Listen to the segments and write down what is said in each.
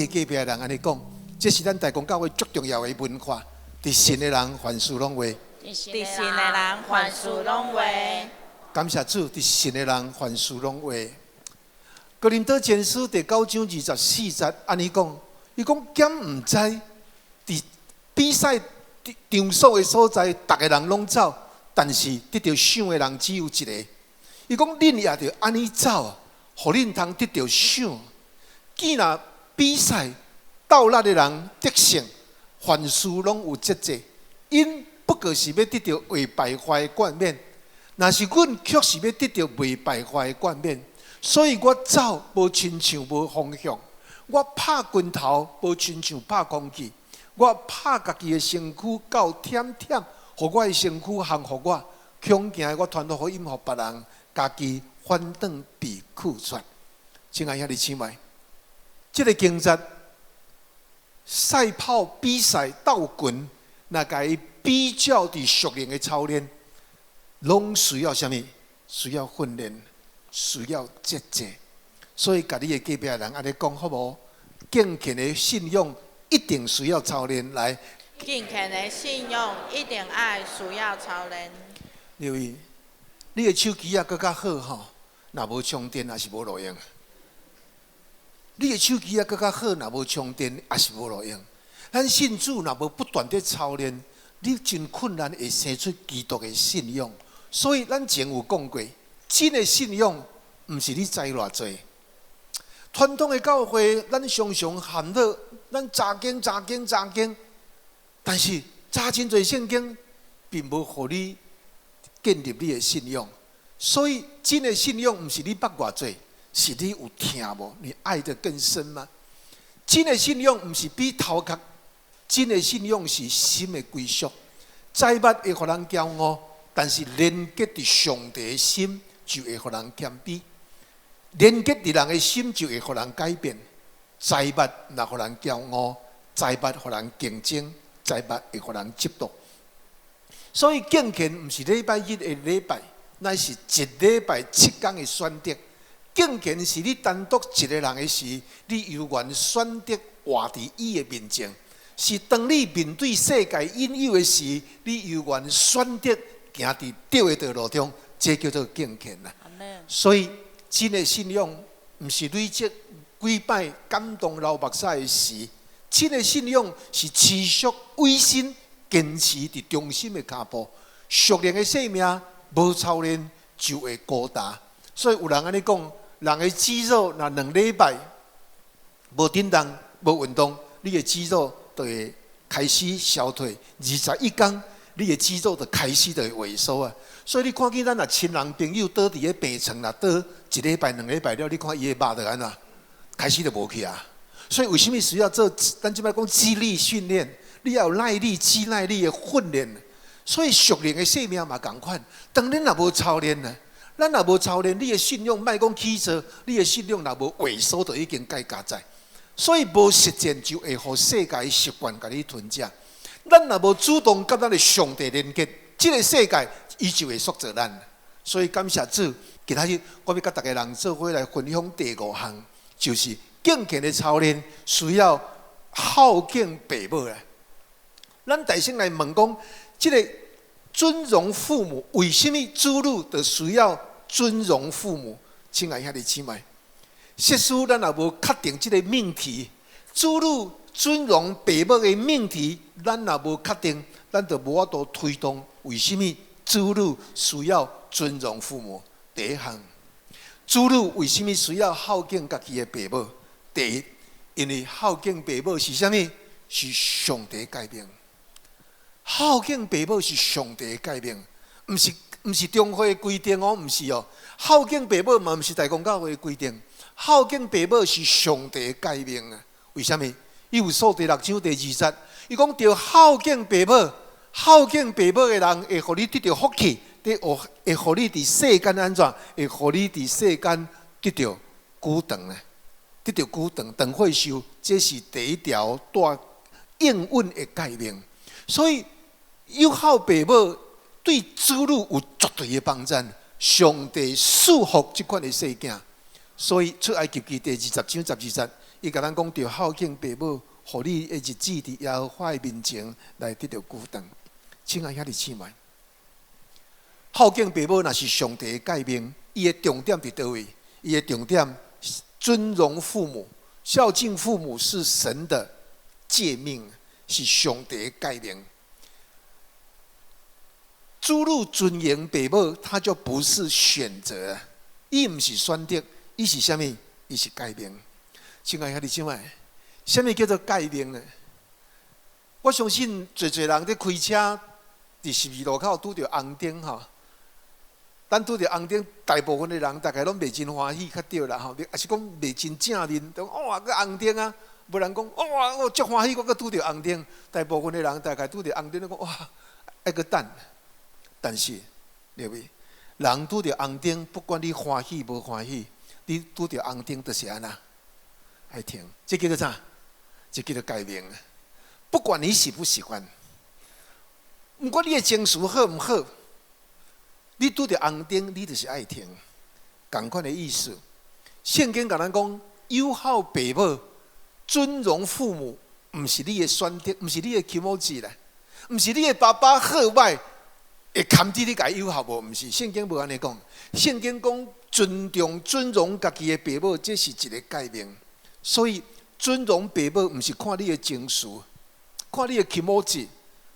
你的隔壁人按呢講，這是咱大公教會足重要的文化。佇信的人凡事攏會，佇信的人凡事攏會。感謝主，佇信的人凡事攏會。哥林多前書第九章24節按呢講，伊講敢毋知，佇比賽場所的所在，逐个人攏走，但是得著賞的人只有一個。伊講恁也著按呢走，予恁通得著賞。既若比賽鬥力的人得勝，凡事攏有節制。𪜶不過是欲得著會敗壞的冠冕，若是阮卻是欲得著袂敗壞的冠冕。所以我走無親像無方向，我拍拳頭無親像拍空氣，我拍家己的身軀到忝忝，予我的身軀降服我。恐驚我傳福音予別人，家己反轉被拒絕。親愛兄弟姊妹，這个經節賽跑比賽鬥拳，若共伊比較佇屬靈的操練，攏需要啥物？需要訓練，需要節制。所以，共你的隔壁人按呢講好無？敬虔的信仰一定需要操練來。敬虔的信仰一定愛需要操練。留意，你的手機仔閣較好吼，若無充電也是無路用。你的手機仔閣較好，若無充電也是無路用。咱信主若無不斷佇操練，你真困難會生出基督的信仰。所以咱前有講過，真的信仰毋是你知偌濟。傳統的教會，咱常常陷落，咱查經查經查經，但是查真濟聖經，並無予你建立你的信仰。所以真的信仰毋是你捌偌濟，是你有疼無？你愛得更深嗎？真的信仰毋是比頭殼，真的信仰是心的歸屬。財物會予人驕傲，但是連結佇上帝的心，就會予人謙卑。連結佇人的心，就會予人改變。財物若予人驕傲，財物予人競爭，財物會予人嫉妒。所以敬虔毋是禮拜日的禮拜，乃是一禮拜7工的選擇。敬虔是你單獨一个人的時，你猶原選擇活佇伊的面前；是當你面對世界引誘的時，你猶原選擇行佇對的道路中，這叫做敬虔啦。所以，真的信仰毋是累積幾擺感動流目屎的時，真的信仰是持續委身堅持佇忠心的跤步。屬靈的生命無操練就會孤單。所以有人按呢講，人的肌肉若2禮拜無振動、無運動，你的肌肉就會開始消退。21工，你的肌肉就開始就會萎縮啊。所以你看見咱若親人朋友倒佇咧病床，若倒一禮拜、2禮拜了，你看伊的肉就按怎開始就無去啊。所以為啥物需要做？咱這擺講肌力訓練，你要有耐力、肌耐力的訓練。所以屬靈的生命嘛仝款，當恁若無操練呢？咱若無操練，你的信仰莫講起坐，你的信仰若無萎縮，就已經蓋加載。所以無實踐就會予世界習慣共你吞食。咱若無主動佮咱的上帝連結，這个世界伊就會塑造咱。所以感謝主，今仔日我欲佮逐个人做伙來分享第五項，就是敬虔的操練需要孝敬爸母啦。咱大先來問講，這个尊榮父母，為啥物子女就需要尊榮父母？親愛兄弟姊妹，設使咱若無確定這个命題，子女尊榮爸母的命題，咱若無確定，咱就無法度推動。為啥物子女需要尊榮父母？第一項，子女為啥物需要孝敬家己的爸母？第一，因為孝敬爸母是啥物？是上帝誡命。孝敬爸母是上帝的誡命，毋是中會的規定哦，毋是哦。孝敬爸母嘛，毋是大公教會的規定。孝敬爸母是上帝的誡命啊！為啥物？以弗所第六章第二節，伊講著孝敬爸母，孝敬爸母的人會予你得著福氣，會予你佇世間按怎？會予你佇世間得著久長啊！得著久長，長歲壽，這是第一條帶應允的誡命。所以，有孝爸母對子女有絕對的幫助。上帝賜福這款的細囝，所以出埃及記第20章12節，伊共咱講著孝敬爸母，予你的日子佇耶和華的面前來得著久長。親愛兄弟姊妹，孝敬爸母若是上帝的誡命，伊的重點佇佗位？伊的重點，尊榮父母、孝敬父母是神的誡命，是上帝的誡命。子女尊榮爸母，他就不是選擇，伊毋是選擇，伊是啥物？伊是誡命。親愛兄弟姊妹，啥物叫做誡命呢？我相信濟濟人佇開車，佇十字路口拄著紅燈吼。咱拄著紅燈，大部分的人大概攏袂真歡喜，較對啦吼，抑是講袂真正面，講哇閣紅燈啊，無人講哇我足歡喜，我閣拄著紅燈。大部分的人大概拄著紅燈，攏講哇愛閣等。但是，對袂？人拄著紅燈，不管你歡喜無歡喜，你拄著紅燈就是按怎？愛停，這叫做啥？這叫做誡命。不管你喜不喜歡，毋管你的情緒好毋好，你拄著紅燈，你就是愛停。仝款的意思，聖經共咱講，友好爸母、尊榮父母，毋是你的選擇，毋是你的気持ち啦，毋是你的爸爸好䆀，會牽制你共伊友好無？毋是，聖經無按呢講。聖經講尊重、尊榮家己的爸母，這是一个誡命。所以尊榮爸母，毋是看你的情緒，看你的気持ち。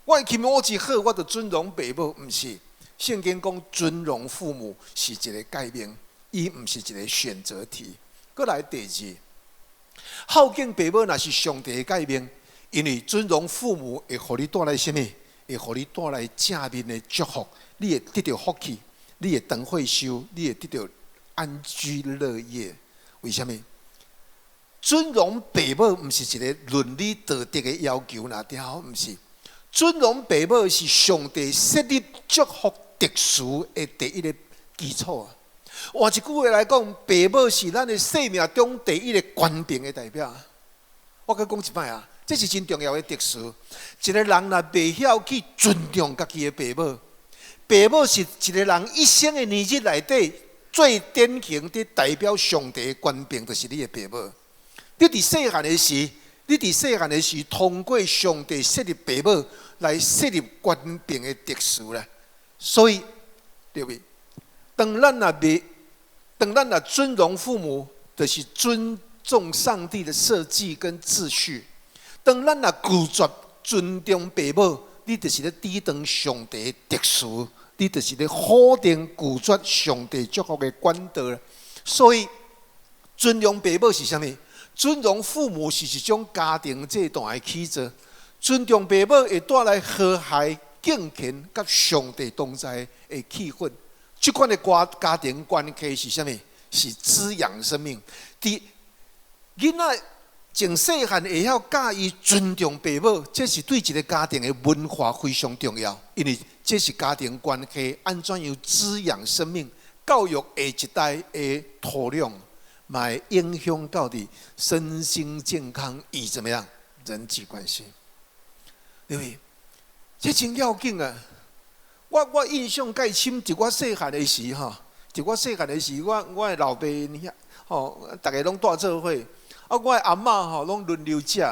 我的気持ち好，我就尊榮爸母，毋是。聖經講尊榮父母是一个誡命，伊毋是一个選擇題。閣來第二，孝敬爸母若是上帝的誡命，因為尊榮父母會予你帶來啥物？會予你帶來正面的祝福，你會得著福氣，你會長歲壽，你會得著安居樂業。為啥物？尊榮爸母毋是一个倫理道德的要求，若對毋是。尊榮爸母是上帝設立祝福特殊的第一个基礎啊！換一句話來講，爸母是咱的生命中第一个權柄的代表。我閣講一擺啊，這是真重要的特殊。一个人若袂曉去尊重家己的爸母，爸母是一个人一生的年日內底最典型的代表上帝的權柄，就是你的爸母。你佇細漢的時，你佇細漢的時，通過上帝設立爸母來設立權柄的特殊啦。所以，對袂？當咱若袂，當咱若尊榮父母，就是尊重上帝的設計跟秩序。當咱若拒絕尊重爸母，你就是咧抵擋上帝的特殊，你就是咧否定拒絕上帝祝福的管道。所以，尊榮爸母是啥物？尊榮父母是一種家庭制度的起造。尊重爸母會帶來和諧、敬虔佮上帝同在的氣氛。這款的家家庭關係是啥物？是滋養生命。佇囡仔從細漢會曉教伊尊重爸母，這是對一个家庭的文化非常重要，因為這是家庭關係按怎樣滋養生命、教育下一代的土壤，嘛會影響到佇身心健康與怎麼樣人際關係，對袂？這真要緊啊！我印象蓋深，佇我細漢的時吼，佇我細漢的時，我的老爸𪜶遐吼，逐个攏蹛做伙，啊，我的阿嬤吼攏輪流食，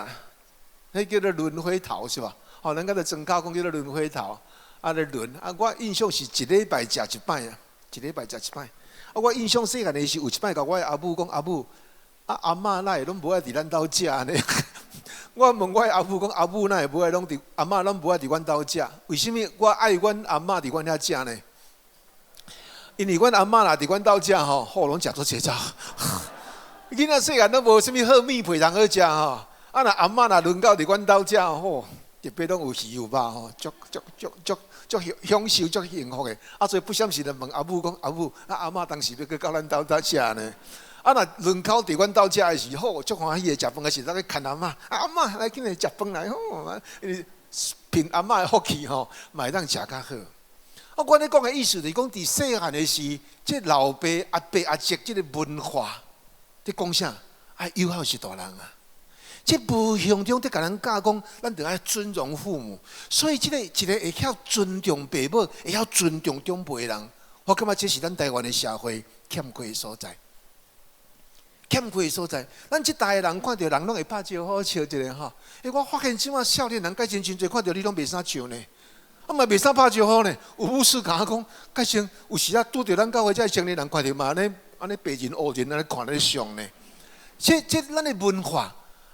彼叫做輪火頭是吧？吼，咱較做莊跤講叫做輪火頭，啊咧輪，啊，我印象是一禮拜食一擺啊，一禮拜食一擺。啊，我印象細漢的時，有一擺共我的阿母講，阿母，啊阿嬤哪會攏無愛佇咱兜食呢？我問我的阿母講，阿母哪會無愛攏佇阿嬤攏無愛佇阮兜食？為啥物我愛阮阿嬤佇阮遐食呢？因為阮阿嬤若佇阮兜食吼，好攏食足濟走。囡仔細漢攏無啥物好米皮通好食吼，啊若阿嬤若輪到佇阮兜食吼，特別攏有魚有肉吼，足足足足足享受足幸福的。啊，所以不小時就問阿母講，阿母，啊阿嬤當時欲閣到咱兜搭食呢？啊若輪口佇阮兜食的時，好足歡喜的食飯的時，咱去牽阿嬤，阿嬤來緊來食飯來好，因為憑阿嬤的福氣吼，嘛會當食較好。啊，我咧講的意思就是講，佇細漢的時，這老爸、阿伯、阿叔這个文化，佇講啥？啊，友好是大人啊。這無形中佇共咱教講，咱著愛尊榮父母。所以，這个一个會曉尊重爸母、會曉尊重長輩的人，我感覺這是咱台灣的社會欠缺的所在。欠缺的所在。咱這代的人看著人攏會拍招呼笑一下吼。欸，我發現這馬少年人改真真濟，看著你攏袂啥笑呢。啊嘛袂啥拍招呼呢。有牧師共我講，改成有時啊拄著咱教會這青年人看著嘛按呢按呢白人烏人按呢看咧上呢。這咱的文化，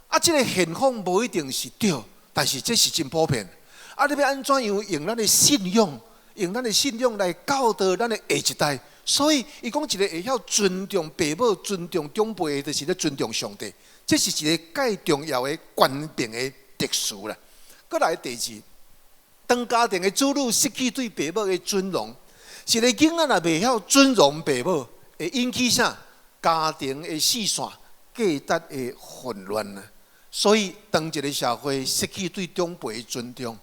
啊，這个現況無一定是對，但是這是真普遍。啊，你欲按怎樣用咱的信仰，用咱的信仰來教導咱的下一代？所以，伊講一个會曉尊重爸母、尊重長輩的，就是咧尊重上帝。這是一个蓋重要的權柄的特殊啦。閣來第二，當家庭的子女失去對爸母的尊榮，一个囡仔若袂曉尊榮爸母，會引起啥？家庭的四散、價值的混亂啊！所以，當一个社會失去對長輩的尊重，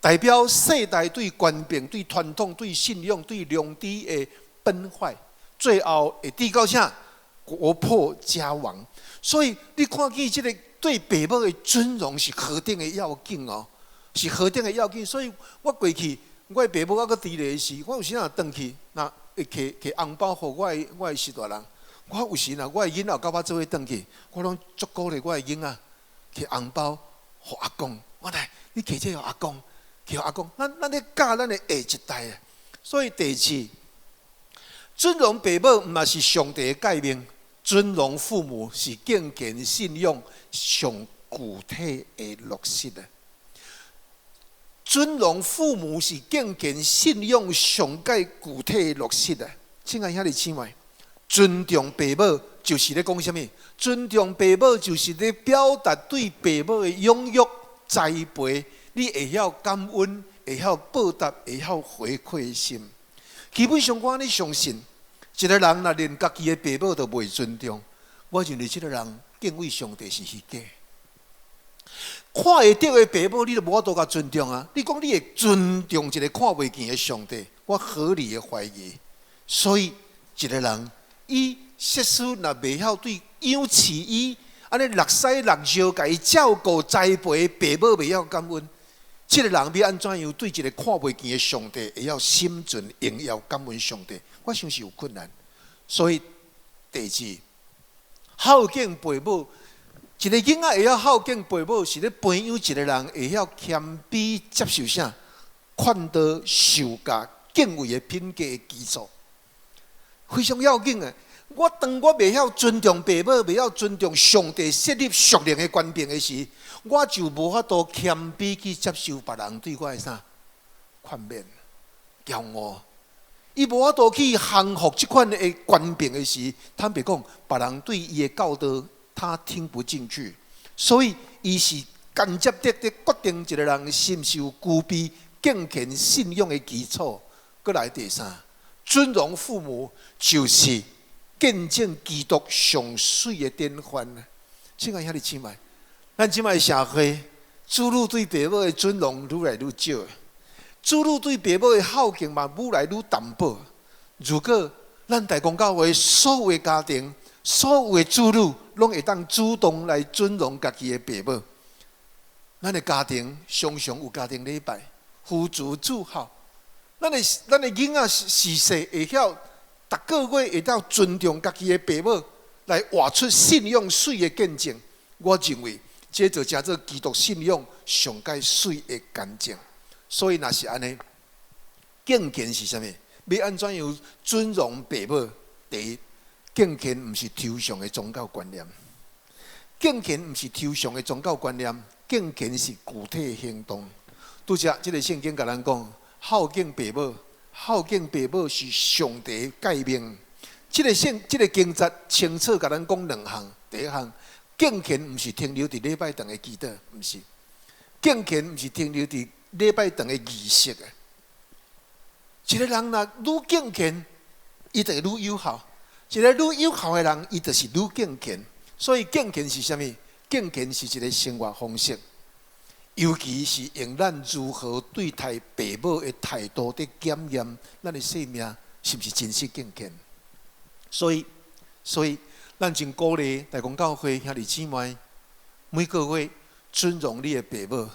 代表世代對權柄、對傳統、對信仰、對良知的崩壞，最後會締到啥？國破家亡。所以你看見這个對爸母的尊榮是何等的要緊哦，是何等的要緊。所以我過去我的爸母猶閣佇咧時，我有時若轉去，若會提提紅包予我的序大人，我有時若我的囡仔佮我做伙轉去，我攏足鼓勵我的囡仔提紅包予阿公。我來，你提這予阿公，提予阿公。咱咧教咱的下一代啊。所以第二，尊榮爸母毋嘛是上帝的誡命，尊榮父母是敬虔信仰上具體的落實啊。尊榮父母是敬虔信仰上蓋具體的落實啊！親愛兄弟姊妹，尊重爸母就是咧講啥物？尊重爸母就是咧表達對爸母的養育栽培，你會曉感恩，會曉報答，會曉回饋的心。基本上，我按呢相信，一个人若連家己的爸母都袂尊重，我認為這个人敬畏上帝是虛假。看會著的爸母，你都無法度共尊重啊！你講你會尊重一个看袂見的上帝，我合理的懷疑。所以，一个人伊設使若袂曉對養飼伊，按呢搦屎搦尿共伊照顧栽培的爸母袂曉感恩，這个人欲按怎樣對一个看袂見的上帝會曉心存榮耀感恩上帝？我想是有困難。所以，第二，孝敬爸母。一个囡仔會曉孝敬爸母，是咧培養一个人會曉謙卑接受啥勸導、受教、敬畏的品格的基礎，非常要緊的。我當我袂曉尊重爸母，袂曉尊重上帝設立屬靈的權柄的時，我就無法度謙卑去接受別人對我的啥勸勉、驕傲。伊無法度去降服這款的權柄的時，坦白講，別人對伊的教導，他聽不進去，所以伊是間接的佇決定一个人是毋是有具備敬虔信仰的基礎。閣來第三，尊榮父母就是見證基督上媠的典範。親愛兄弟姊妹，咱這擺社會，子女對爸母的尊榮愈來愈少，子女對爸母的孝敬嘛愈來愈淡薄。如果咱大公教會所有的家庭，所有的子女攏會當主動來尊榮家己的爸母，咱的家庭常常有家庭禮拜，父慈子孝。咱的囡仔自細會曉，逐个月會當尊重家己的爸母，來活出信仰媠的見證。我認為這就成做基督信仰上蓋媠的見證。所以若是按呢，敬虔是啥物？欲按怎樣尊榮爸母？第一，敬虔毋是抽象的宗教觀念，敬虔毋是抽象的宗教觀念，敬虔是具體的行動。拄才這个聖經共咱講，孝敬爸母，孝敬爸母是上帝誡命。這个聖，這个經節清楚共咱講兩項。第一項，敬虔毋是停留佇禮拜堂的祈禱，毋是。敬虔毋是停留佇禮拜堂的儀式的。一个人若愈敬虔，伊就會愈有效。一个愈有效的人，伊就是愈敬虔。所以敬虔是啥物？敬虔是一个生活方式，尤其是用咱如何對待爸母的態度，佇檢驗咱的生命是毋是真實敬虔。所以，所以咱真鼓勵大公教會兄弟姊妹，每個月尊榮你的爸母，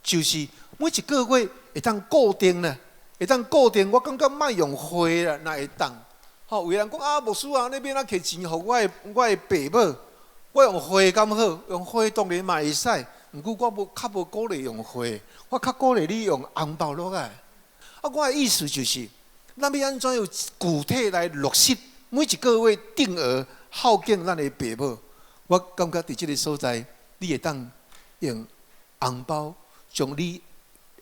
就是每一個月會當固定呢，會當固定。我感覺莫用花啦，若會當。吼，有人講啊，牧師啊，你欲按怎摕錢予我的爸母？我用匯敢好？用匯當然嘛會使，毋過我無較無鼓勵用匯，我較鼓勵你用紅包落來。啊，我的意思就是，咱欲按怎用具體來落實每一個月定額孝敬咱的爸母？我感覺佇這个所在，你會當用紅包將你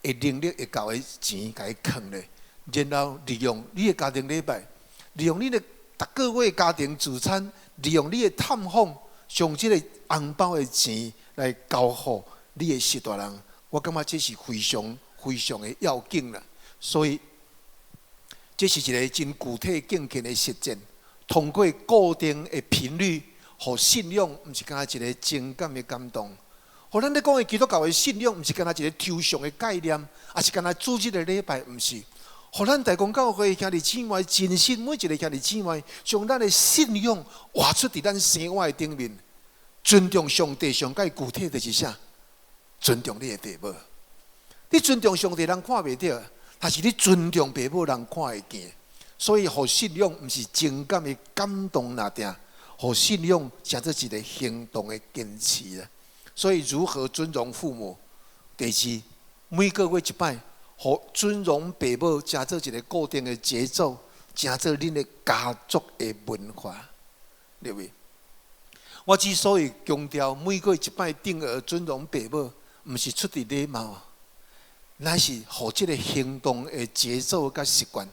的能力會夠的錢共伊囥咧，然後利用你的家庭禮拜，利用你的逐個月家庭聚餐，利用你的探訪，將這个紅包的錢來交予你的序大人。我感覺這是非常非常的要緊啦。所以，這是一个真具體敬虔的實踐，通過固定的頻率，予信仰毋是干焦一个情感的感動。予咱咧講的基督教的信仰，毋是干焦一个抽象的概念，抑是干焦主日的禮拜，毋是。予咱大公教會兄弟姊妹真實每一个兄弟姊妹，將咱的信仰活出佇咱生活的頂面，尊重上帝上蓋具體就是啥？尊重你的爸母。你尊重上帝，人看袂著，但是你尊重爸母，人看會見。所以，予信仰毋是情感的感動爾定，予信仰成做一个行動的堅持啦。所以，如何尊榮父母？第二，每個月一擺，予尊榮爸母，成做一个固定的節奏，成做恁的家族的文化。對不對？我之所以強調每個月一擺定額尊榮爸母，毋是出佇禮貌，乃是予這个行動的節奏佮習慣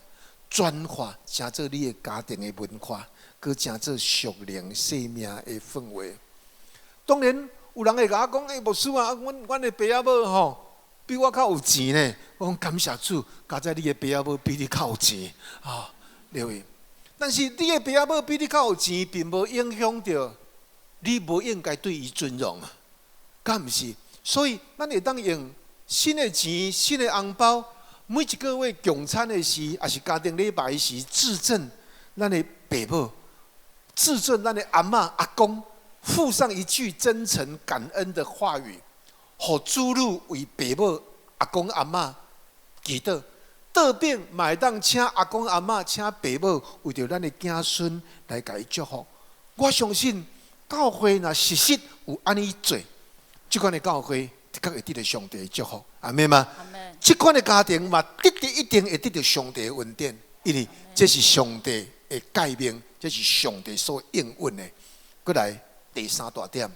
轉化，成做你的家庭的文化，閣成做屬靈生命的氛圍。當然，有人會共我講：“欸，牧師啊，阮的爸仔母吼，比我較有錢呢。”我講感謝主，佳哉你的爸仔母比你較有錢，啊，對不？但是你的爸仔母比你較有錢，並無影響著你無應該對伊尊榮啊，敢毋是？所以，咱會當用新的錢、新的紅包，每一個月共餐的時，抑是家庭禮拜的時，致贈咱的爸母，致贈咱的阿嬤、阿公，附上一句真誠感恩的話語，予子女為爸母、阿公、阿嬤祈禱，倒轉嘛會當請阿公、阿嬤、請爸母為著咱的囝孫來共伊祝福。我相信教會若實實有按呢做，這款的教會的確會得著上帝的祝福，阿們嗎？這款的家庭嘛，得著一定會得著上帝的恩典，因為這是上帝的誡命，這是上帝所應允的。閣來第三大點，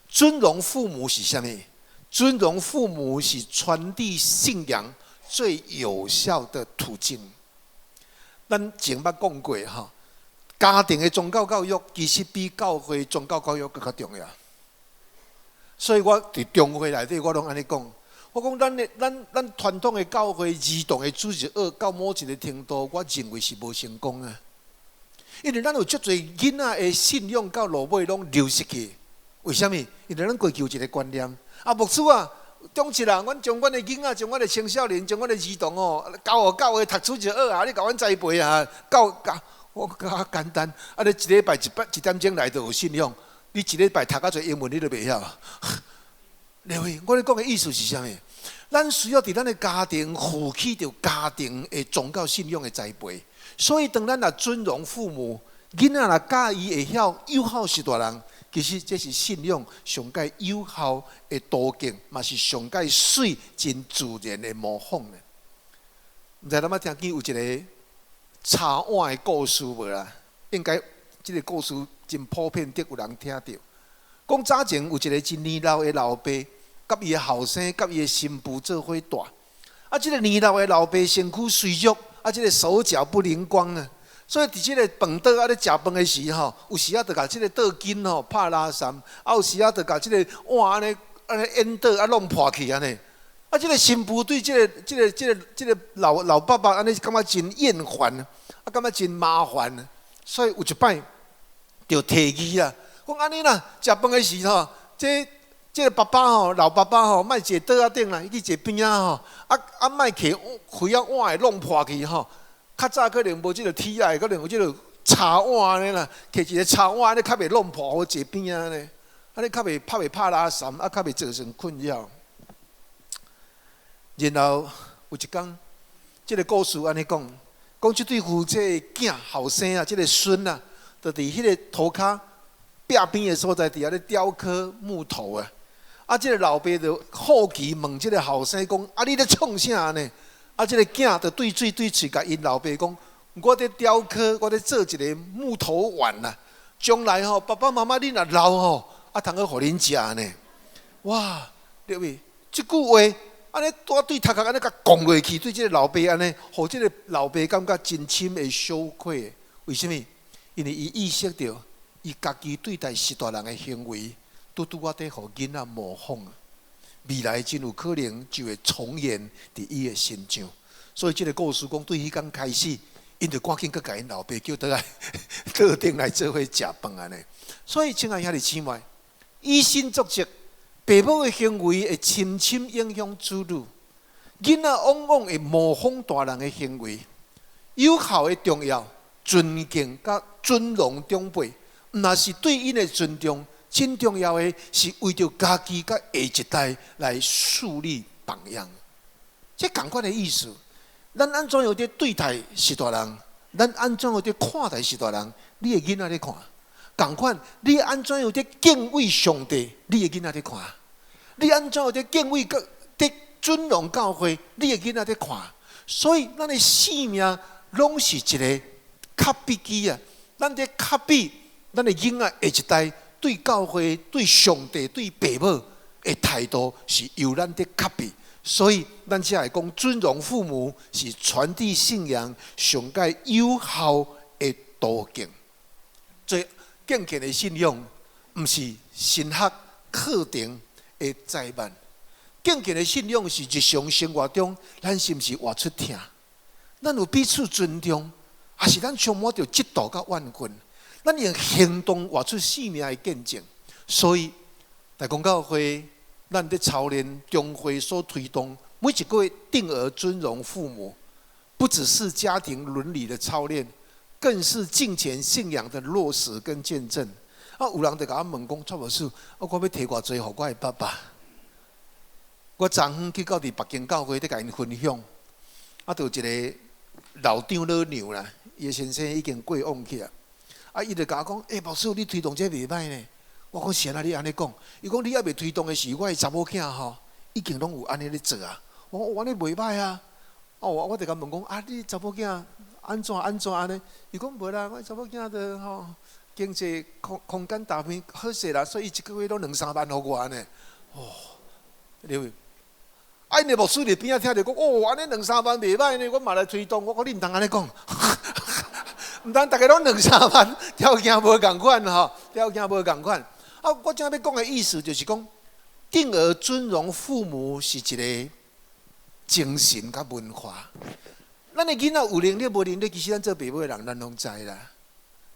尊榮父母是啥物？尊榮父母是傳遞信仰最有效的途徑。咱前捌講過吼，家庭的宗教教育其實比教會宗教教育閣較重要。所以我佇中會內底，我攏按呢講。我講咱的咱咱傳統的教會兒童的主日學到某一个程度，我認為是無成功啊。因為咱有足濟囡仔的信仰到落尾攏流失去。為啥物？因為咱過去有一个觀念，啊，牧師啊，中一啦，阮將阮的囡仔、將阮的青少年、將阮的兒童哦，交予教會讀主日學啊，你共阮栽培啊，教教我較簡單。啊，你一禮拜一擺一點鐘來就有信仰，你一禮拜讀較濟英文，你都袂曉。對不？我咧講的意思是啥物？咱需要佇咱的家庭負起著家庭的宗教信仰的栽培。所以，當咱若尊榮父母，囡仔若佮意會曉友好序大人，其實這是信仰上蓋有效的途徑，嘛是上蓋媠真自然的模仿咧。毋知咱捌聽見有一个茶碗的故事無啦？應該這个故事真普遍，得有人聽著。講早前有一个真年老的老爸，佮伊的後生，佮伊的新婦做伙蹛。啊，這个年老的老爸身軀衰弱，啊，這个手腳不靈光啊，所以佇這个飯桌仔咧食飯的時吼，有時仔就共這个桌巾吼拍拉毳，啊，有時仔就共這个碗按呢按呢掩倒啊弄破去按呢。啊，這个新婦對這个這个這个這个老老爸爸按呢感覺真厭煩，啊，感覺真麻煩，所以有一擺就提議啦，講按呢啦，食飯的時吼，這這个爸爸吼，老爸爸吼，莫坐桌仔頂啦，伊去坐邊仔吼，啊啊，莫提非仔碗會弄破去吼。較早可能無這个鐵仔，可能有這个茶碗按呢啦，提一个茶碗按呢較袂弄破，好坐邊仔按呢，按呢較袂拍袂拍拉毳，啊較袂造成困擾。然後有一工，這个故事按呢講，講這對夫妻的囝後生啊，這个孫啊，就佇彼个塗跤壁邊的所在，佇遐咧雕刻木頭啊。啊，這个老爸就好奇問這个後生講：啊，你咧創啥呢？啊，這个囝就對嘴對喙共𪜶老爸講：我咧雕刻，我咧做一个木頭碗啊。將來吼，爸爸媽媽恁若老吼，啊，通好予恁食呢。哇，對袂？這句話按呢，拄對頭殼按呢共講落去，對這个老爸按呢，予這个老爸感覺真深的羞愧。為啥物？因為伊意識著，伊家己對待序大人的行為，拄拄仔佇予囡仔模仿啊。未來真有可能就會重演佇伊的身上。所以這个故事講，對彼工開始，𪜶就趕緊閣共𪜶老爸叫倒來，桌頂來做伙食飯按呢。所以，親愛兄弟姊妹，以身作則，爸母的行為會深深影響子女。囡仔往往會模仿大人的行為。有孝的重要，尊敬佮尊榮長輩，毋但是對𪜶的尊重，真重要的是為著家己佮下一代來樹立榜樣。這仝款的意思。咱按怎樣佇對待序大人？咱按怎樣佇看待序大人？你的囡仔咧看，仝款。你按怎樣佇敬畏上帝？你的囡仔咧看。你按怎樣佇敬畏佮佇尊榮教會？你的囡仔咧看。所以，咱的生命攏是一个 copy 機啊！咱佇 copy 咱的囡仔下一代對教會、對上帝、對爸母的態度，是由咱佇 copy。所以，咱才會講尊榮父母是傳遞信仰上蓋有效的途徑。最敬虔的信仰，毋是神學課程的災難。敬虔的信仰是日常生活中，咱是毋是活出疼？咱有彼此尊重，抑是咱充滿著嫉妒佮怨恨？咱用行動活出生命的見證。所以，大公教會，咱佇操練中會所推動，每一個月定額尊榮父母，不只是家庭倫理的操練，更是敬虔信仰的落實跟見證。啊，有人就共我問講，蔡牧師，啊，我欲提偌濟予我的爸爸？我昨昏去到佇北京教會，佇共𪜶分享，啊，就有一个老長老娘啦，伊的先生已經過往去啊。啊，伊就共我講，欸，牧師，你推動這袂䆀呢？我講是按怎你按呢講？伊講你猶未推動的時，我的查某囝吼已經攏有按呢咧做啊。我講按呢袂䆀啊。哦，我就共問講，啊，你查某囝按怎按怎按呢？伊講無啦，我查某囝著吼經濟空間大片好勢啦，所以伊一個月攏兩三萬予我按呢。哦，對袂？啊，𪜶的牧師佇邊仔聽著講，哦，按呢兩三萬袂䆀呢，我嘛來推動。我講你毋通按呢講。毋通逐家攏兩三萬，條件無仝款吼，條件無仝款。啊，我正欲講的意思就是講，定額尊榮父母是一个精神佮文化。咱的囡仔有能力無能力，其實咱做爸母的人，咱攏知啦。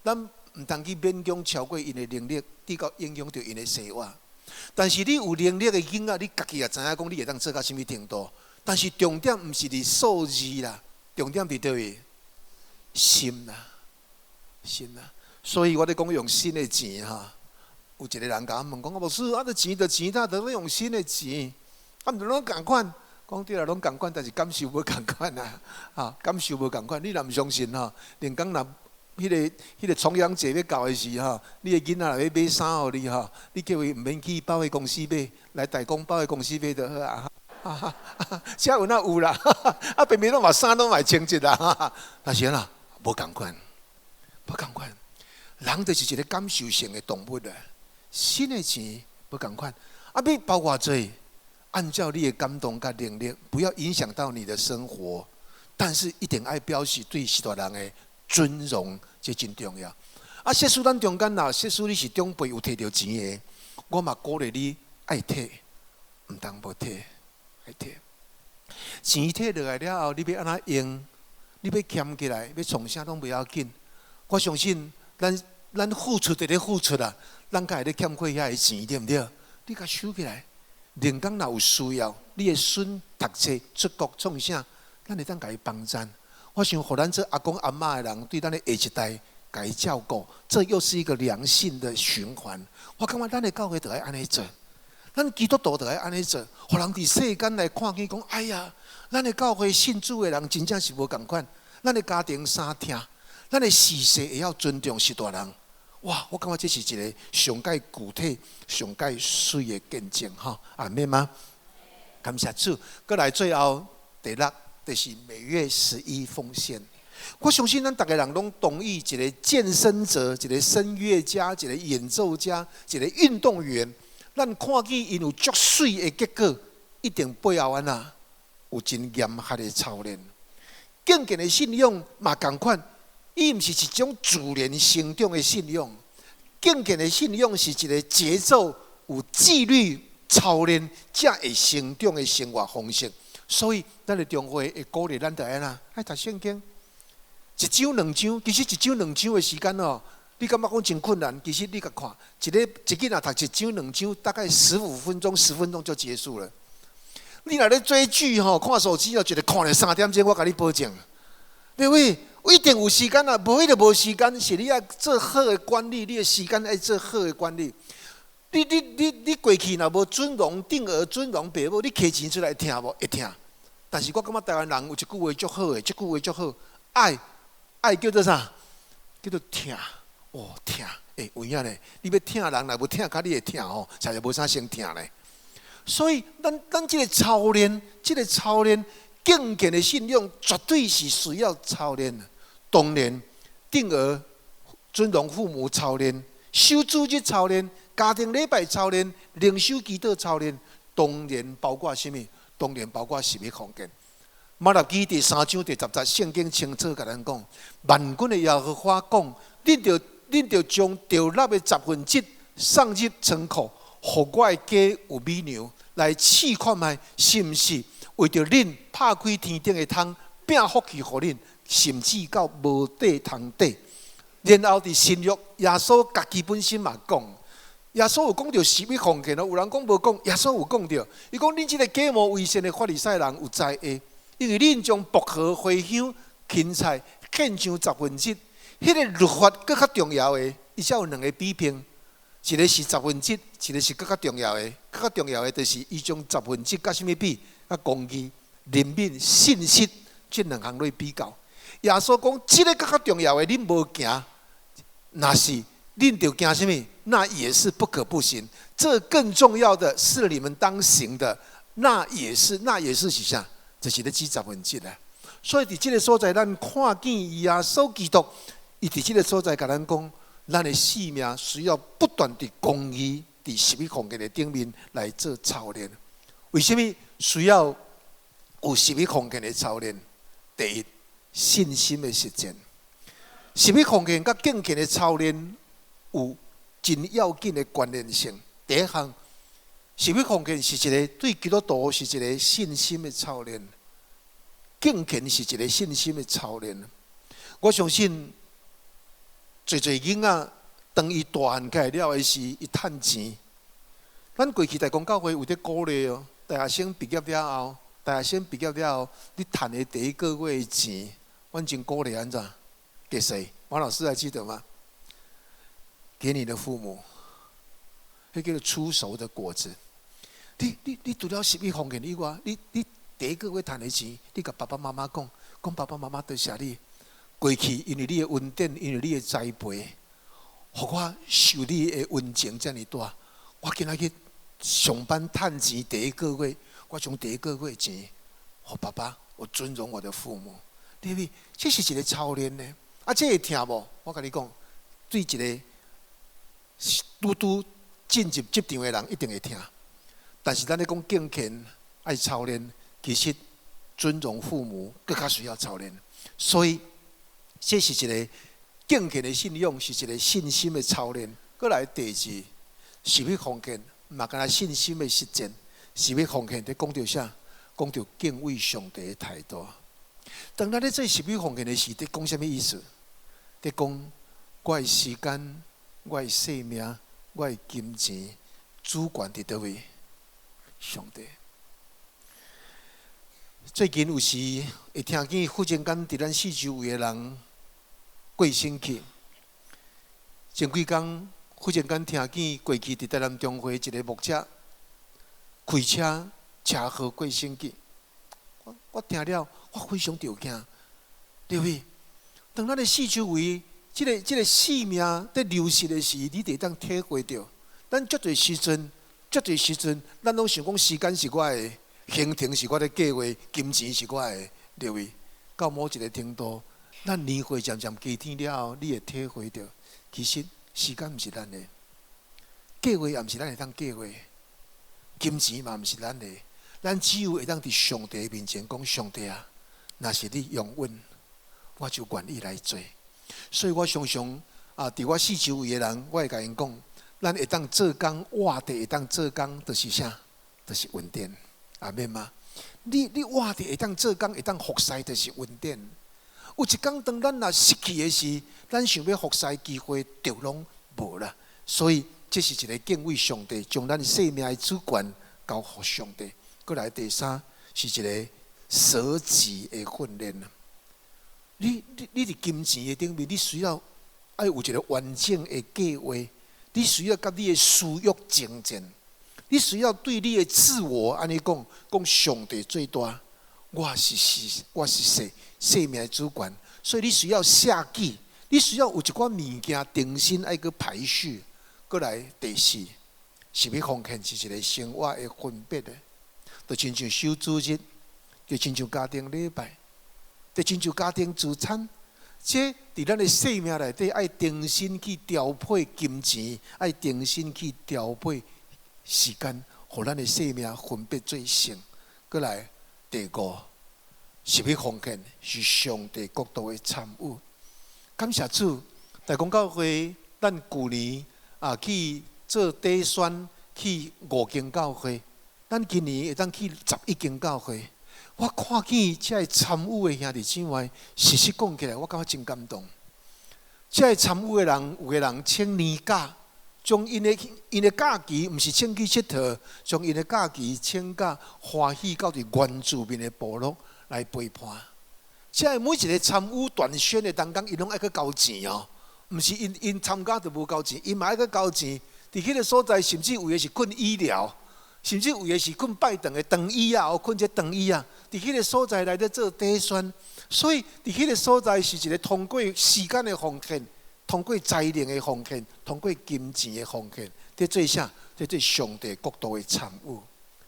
咱毋通去勉強超過𪜶的能力，直到影響著𪜶的生活。但是你有能力的囡仔，你家己也知影講，你會當做到啥物程度。但是重點毋是佇數字啦，重點佇佗位？心啦，心啦。所以我咧講用新的錢哈。有一个人共我問講，牧師，啊，這錢就錢，哪得欲用新的錢？啊，毋是攏仝款，講對啦，攏仝款，但是感受無仝款啊！啊，感受無仝款。你若毋相信吼，連講若彼个重陽節欲到的時吼，你的囡仔若欲買衫予你吼，你叫伊毋免去百貨公司買，來大公百貨公司買就好啊！遮有哪有啦？啊，平平攏嘛衫攏嘛穿一啦，但是啦，無仝款，無仝款。人就是一个感受性的動物啊。新的錢無仝款，啊，欲包偌濟，按照你的感動佮能力，不要影響到你的生活，但是一定愛表示對序大人的尊榮，這真重要。啊，設使咱中間若設使你是長輩有提著錢的，我嘛鼓勵你愛提，毋通無提，愛提。錢提落來了後，你欲按怎用？你欲儉起來，欲創啥攏袂要緊。我相信咱付出佇咧付出啊，咱較會咧欠缺遐个錢，對毋對？你共收起來，連講若有需要，你的孫讀冊出國創啥，咱會當共伊幫贊。我想，予咱做阿公阿嬤的人，對咱的下一代共伊照顧，這又是一個良性的循環。我感覺咱的教會著愛按呢做，咱基督徒著愛按呢做，予人佇世間來看見講，哎呀，咱的教會信主的人真正是無仝款。咱的家庭三疼，咱的序细会晓尊重序大人。哇！我感覺這是一个上蓋具體、上蓋媠的見證吼，阿們嗎？感謝主。閣來最後第六，就是每月十一奉獻。我相信咱逐个人攏同意，一个健身者、一個聲樂家、一個演奏家、一個運動員，咱看見𪜶有足媠的結果，一定背後按怎有真嚴格的操練。敬虔的信仰嘛仝款，伊毋是一種自然成長的信仰。敬虔的信仰是一個節奏、有紀律操練，才會成長的生活方式。所以，咱的中會會鼓勵咱著按怎愛讀聖經，一章兩章，其實一章兩章的時間哦，你感覺講真困難？其實你共看，一个一日若讀一章兩章，大概15分鐘、10分鐘就結束了。你若咧追劇吼，看手機哦，一个看了3點鐘，我共你保證，對不對？一定有時間啊，無彼就無時間，是你愛做好的管理，你的時間愛做好的管理。你過去若無尊榮定額尊榮爸母，你提錢出來疼無？會疼。但是我感覺台灣人有一句話足好的，這句話足好，愛愛叫做啥？叫做疼。哦，疼，欸，有影咧？你欲疼人，若無疼較你會疼吼，實在無啥先疼咧。所以，咱這个操練，這个操練敬虔的信仰，絕對是需要操練。當然，定額尊榮父母操練，守主日操練，家庭禮拜操練，靈修祈禱操練，當然包括啥物？當然包括十一奉獻。馬拉基第三章第10節，聖經清楚共咱講：萬軍的耶和華講，恁著將著納的十分之一送入倉庫，予我的家有米糧來試看覓，是毋是為著恁拍開天頂的窗，餅福氣予恁，甚至到無地通底。然後佇新約，耶穌家己本身嘛講，耶穌有講著十一奉獻咯。有人講無講，耶穌有講著。伊講恁這个假冒為善的法利賽人有災禍，因為恁將薄荷、茴香、芹菜獻上十分之一，彼个律法閣較重要的，伊才有兩个比拼，一个是十分之一，一个是閣較重要的。閣較重要的就是伊將十分之一佮啥物比？佮公義、憐憫、信實這兩項來比較。耶穌講，這个閣較重要的，恁無行，若是恁著行啥物？那也是不可不行。這更重要的是你們當行的，那也是是啥？就是咧指十分之一啊。所以佇這个所在，咱看見耶穌基督，伊佇這个所在共咱講，咱的性命需要不斷佇公義、佇十一奉獻的頂面來做操練。為什麼需要有十一奉獻的操練？第一，信心的實踐。十一奉獻佮敬虔的操練有真要緊的關聯性。第一項，十一奉獻是一个對基督徒是一个信心的操練，敬虔是一个信心的操練。我相信，濟濟囡仔當伊大漢起來了的時，伊趁錢。咱過去大公教會有咧鼓勵哦，大學生畢業了後，大學生畢業了後，你趁的第一個月的錢，阮真鼓勵按怎？給誰？王老師還記得嗎？給你的父母，彼叫做初熟的果子。你除了十一奉獻以外，你第一個月趁的錢，你共爸爸媽媽講，講爸爸媽媽多謝你。過去因為你的恩典，因為你的栽培，予我受你的恩情遮爾大。我今仔日上班趁錢第一個月，我將第一個月錢，予爸爸，我尊榮我的父母。對不對？這是一個操練呢。啊，這會疼無？我共你講，對一个拄拄進入職場的人一定會疼。但是咱咧講敬虔愛操練，其實尊榮父母閣較需要操練。所以這是一个敬虔的信仰，是一个信心的操練。閣來第二，十一奉獻嘛，敢若信心的實踐。十一奉獻佇講著啥？講著敬畏上帝的態度。當咱咧做十一奉獻的時，佇講啥物意思？佇講我的時間、我的生命、我的金錢，主權佇佗位？上帝。最近有時會聽見忽然間佇咱四周圍的人過身去。前幾工忽然間聽見過去佇台南中會一个牧者開車車禍過身去。我聽了，我非常著驚。對不對？當咱的四周圍，這個生命佇流失的時，你就會當體會著。咱足濟時陣，足濟時陣，咱攏想講時間是我的，行程是我咧計劃，金錢是我的，對不對？到某一個程度，咱年歲漸漸加添了後，你會體會著，其實時間毋是咱的，計劃也毋是咱會當計劃，金錢嘛毋是咱的，咱只有會當佇上帝面前講：上帝啊，若是你容允，我就願意來做。所以我常常啊，佇我四周圍的人，我會共𪜶講，咱會當做工，活著會當做工，就是啥？就是恩典，阿們嗎？你活著會當做工，會當服侍，就是恩典。有一工當咱若失去的時，咱想欲服侍機會就攏無啦。所以這是一個敬畏上帝，將咱生命的主權交予上帝。閣來第三是一個捨己的訓練。你佇金錢的頂面，你需要愛有一個完整的計劃，你需要佮你的私欲爭戰，你需要對你的自我按呢講，講上帝最大，我是生命的主權，所以你需要捨己，你需要有一寡物件重新愛去排序。閣來第四，是欲奉獻是一個生活的分別的，就親像守主日，就親像家庭禮拜，就親像家庭聚餐，這佇咱的生命內底愛重新去調配金錢，愛重新去調配時間，予咱的生命分別做聖。閣來第五，是欲奉獻，是上帝國度的參與。感謝主，大公教會咱舊年啊去做短宣，去五間教會，咱今年會當去11間教會。我看見這个參與的兄弟姊妹，實實講起來，我感覺真感動。這个參與的人，有的人請年假，將𪜶的假期，毋是請去𨑨迌，將𪜶的假期請甲歡喜到佇原住民的部落來陪伴。這个每一個參與短宣的同工，𪜶攏愛去交錢哦，毋是𪜶參加就無交錢，𪜶嘛愛去交錢。佇彼個所在，甚至有的是睏醫療，甚至有的是睏拜堂的長椅仔，哦，睏這長椅仔，佇彼個所在來咧做短宣，所以佇彼個所在是一個通過時間的奉獻，通過才能的奉獻，通過金錢的奉獻，佇做啥？佇做上帝國度的參與。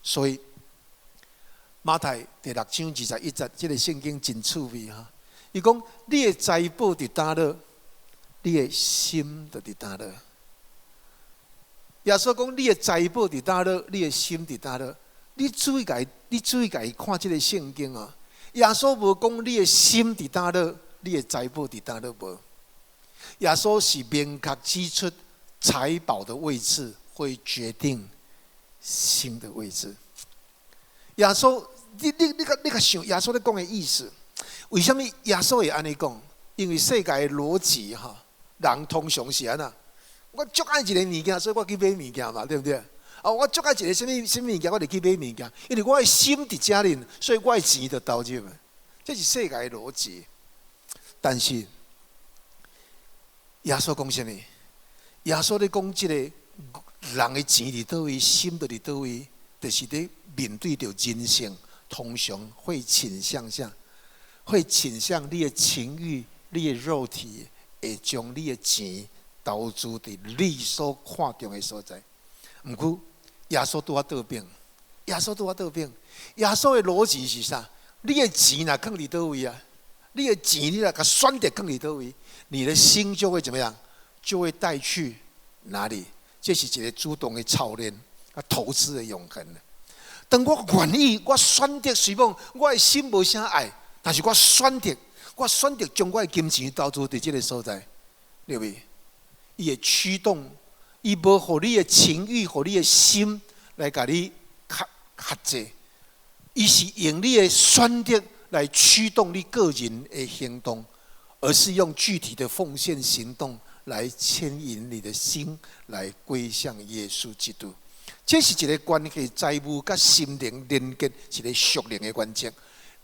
所以馬太第六章21節，這個聖經真趣味哈。伊講：你的財寶佇佗落，你的心就佇佗落。耶穌講：你的財寶佇佗落，你的心佇佗落。你注意共伊看這個聖經啊。耶穌無講你的心佇佗落，你的財寶佇佗落無。耶穌是明確指出財寶的位置會決定心的位置。耶穌，你較想耶穌咧講的意思？為啥物耶穌會按呢講？因為世界的邏輯哈，人通常是按怎？我足愛一個物件，所以我去買物件嘛，對毋對？啊，我足愛一個啥物啥物物件，我就去買物件，因為我的心佇遮爾，所以我的錢就投入。這是世界的邏輯。但是耶穌講啥物？耶穌咧講這個人的錢佇佗位，心就佇佗位，就是咧面對著人性，通常會傾向啥？會傾向你的情慾、你的肉體，會將你的錢投資佇你所看重的所在。毋過耶穌拄仔倒反，耶穌拄仔倒反。耶穌的邏輯是啥？你的錢若囥佇佗位啊？你的錢你若共選擇囥佇佗位，你的心就會怎麼樣？就會帶去哪裡？這是一個主動的操練啊，投資的永恆。當我願意，我選擇，雖講我的心無啥愛，但是我選擇，我選擇將我的金錢投資佇這個所在，對不對？伊會驅動，伊無予你的情慾，予你的心來共你轄制，伊是用你的選擇來驅動你個人的行動，而是用具體的奉獻行動來牽引你的心來歸向耶穌基督。這是一個關係財務佮心靈連結，一個屬靈的原則。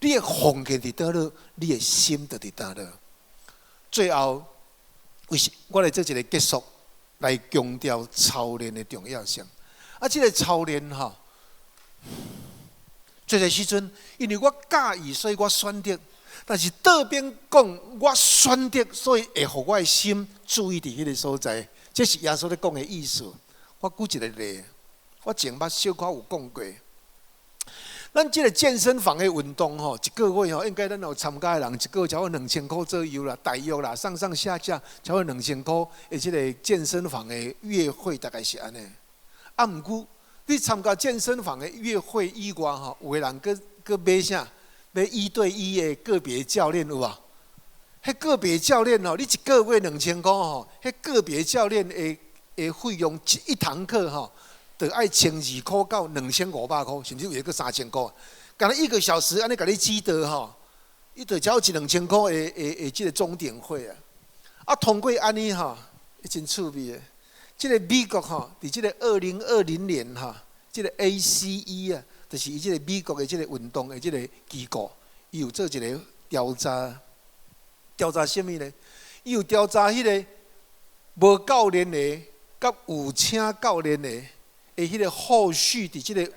你的奉獻佇佗落，你的心就佇佗落。最後，為是我來做一個結束，來強調操練的重要性。啊，這個操練吼，濟濟時陣，因為我佮意，所以我選擇。但是倒邊講，我選擇，所以會予我的心注意佇彼个所在。這是耶穌咧講的意思。我舉一個例，我前捌小可有講過。咱這个健身房的運動吼，一個月吼，應該咱有參加的人，一個月超過2000箍左右啦，大約啦，上上下下超過兩千箍的這个健身房的月費大概是按呢。啊，毋過你參加健身房的月費以外吼，有的人閣閣買啥？買一對一的個別教練有無？彼個別教練吼，你一個月兩千箍吼，彼個別教練的費用一堂課吼，就愛1200箍到2500箍，甚至有的閣3000箍。敢若一個小時按呢共你指導吼，伊就交一兩千箍的這个鐘點費啊。啊，通過按呢吼，真趣味的。這个美國吼，佇這个2020年吼，這个 ACE 啊，就是伊這个美國的這个運動的這个機構，伊有做一个調查，調查啥物呢？伊有調查彼个無教練的，佮有請教練的彼个後續佇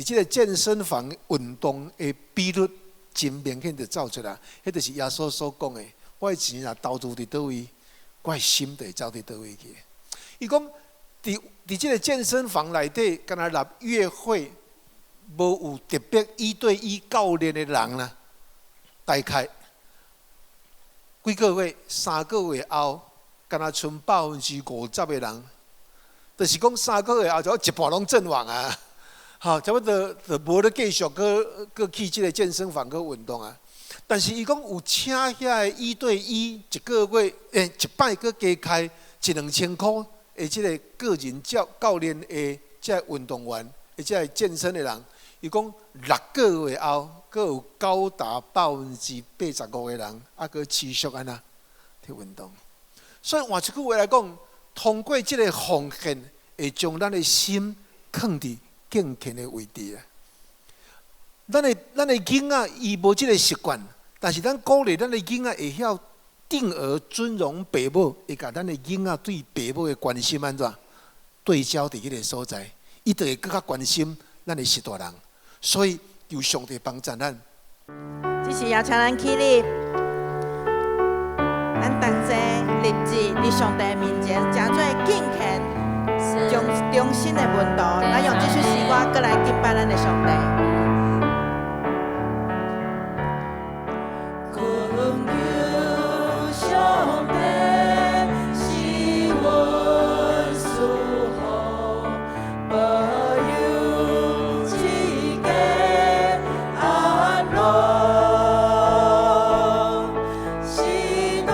這个健身房運動的比率，真明顯就走出來。彼就是耶穌所講的：我的錢若投資佇佗位，我的心就會走佇佗位去。伊講，佇這个健身房內底，敢若納月費，無有特別一對一教練的人啦，大概幾個月、3個月後，敢若賰50%的人，就是講3個月後就一半攏陣亡啊！吼，差不多就無咧繼續閣閣去這个健身房閣運動啊。但是伊講有請遐个一對一，一個月一擺閣加開一兩千箍的這个個人教練的這个運動員，的這个健身的人，伊講6個月後，閣有高達85%的人，猶閣持續按呢去運動。所以換一句話來講，通過這个奉獻，會將咱的心囥佇敬虔的位置啊。咱的囡仔伊無這个習慣，但是咱鼓勵咱的囡仔會曉定額尊榮爸母，會共咱的囡仔對爸母的關心按怎對焦佇彼个所在，伊就會閣較關心咱的序大人。所以求上帝幫助咱。這是邀請咱起立，咱同齊立志佇上帝面前，成做敬虔、忠心的門徒。咱用這首詩歌，閣來敬拜咱的上帝。懇求上帝賜阮賜福，保佑一家安樂，是大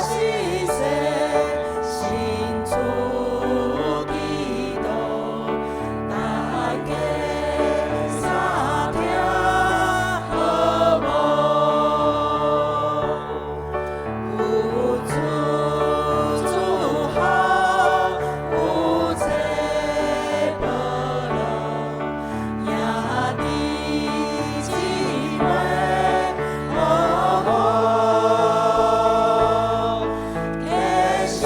是細，信主基督，大家相聽和睦。有主祝福，有這保羅，兄弟姊妹和好，虔心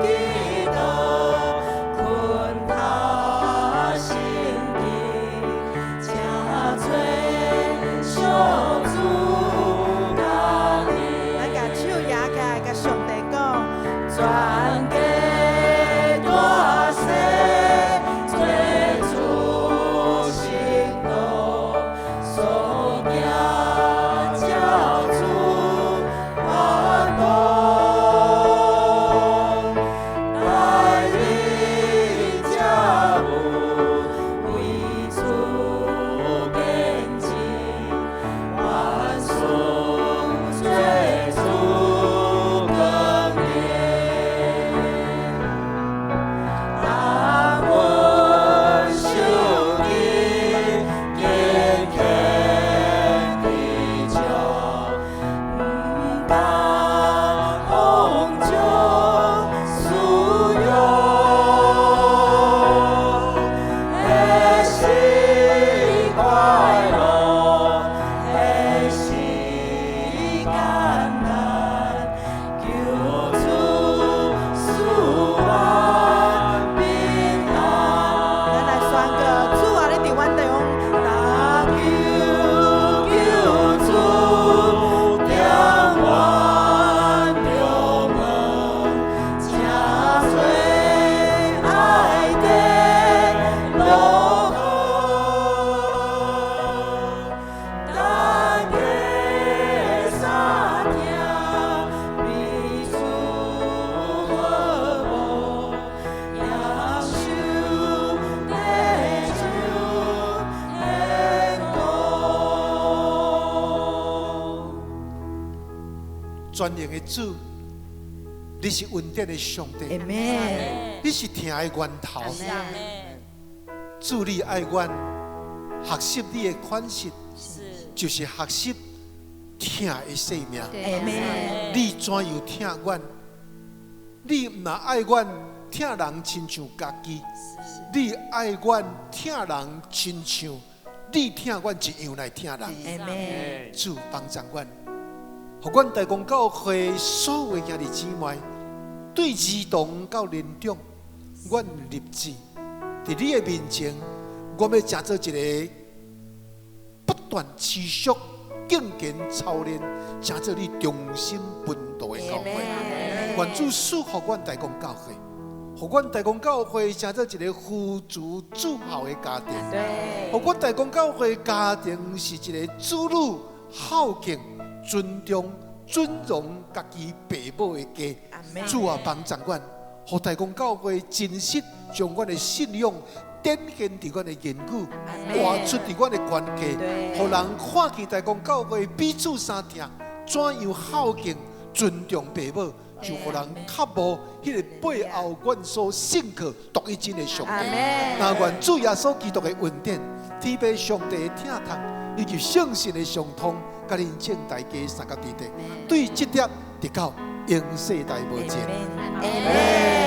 祈禱，懇讀聖經，請做上主家己。咱共手舉起來，共上帝講，全家大細做主信徒，所行照主法度，帶領家務為主見證，萬事做主光榮。全能的主，你是恩典的上帝， Amen。你是疼的源頭。主，你愛阮學習你的款式，就是學習疼的生命。 Amen。你怎樣疼阮？你毋若愛阮疼人親像家己，你愛阮疼人親像你疼阮一樣來疼人。 Amen。主幫助阮，予阮大公教會所有兄弟姊妹，對兒童到年長，阮立志佇你的面前，我欲成做一个不斷持續敬虔操練，成做你忠心門徒的教會。願主賜福阮大公教會，予阮大公教會成做一个父慈子孝的家庭。予阮大公教會家庭是一个子女孝敬、尊重、尊榮家己爸母的家。主啊，幫助阮，予大公教會真實將阮的信仰展現佇阮的言語，活出佇阮的關係，予人看見大公教會彼此相疼，怎樣孝敬、尊重爸母，就予人渴慕彼个背後阮所信靠獨一真的上帝。那願主耶穌基督的恩典、天父上帝的疼痛，以及聖神的相通，佮恁眾大家相佮佇底，對這粒直到永世代無盡。阿門。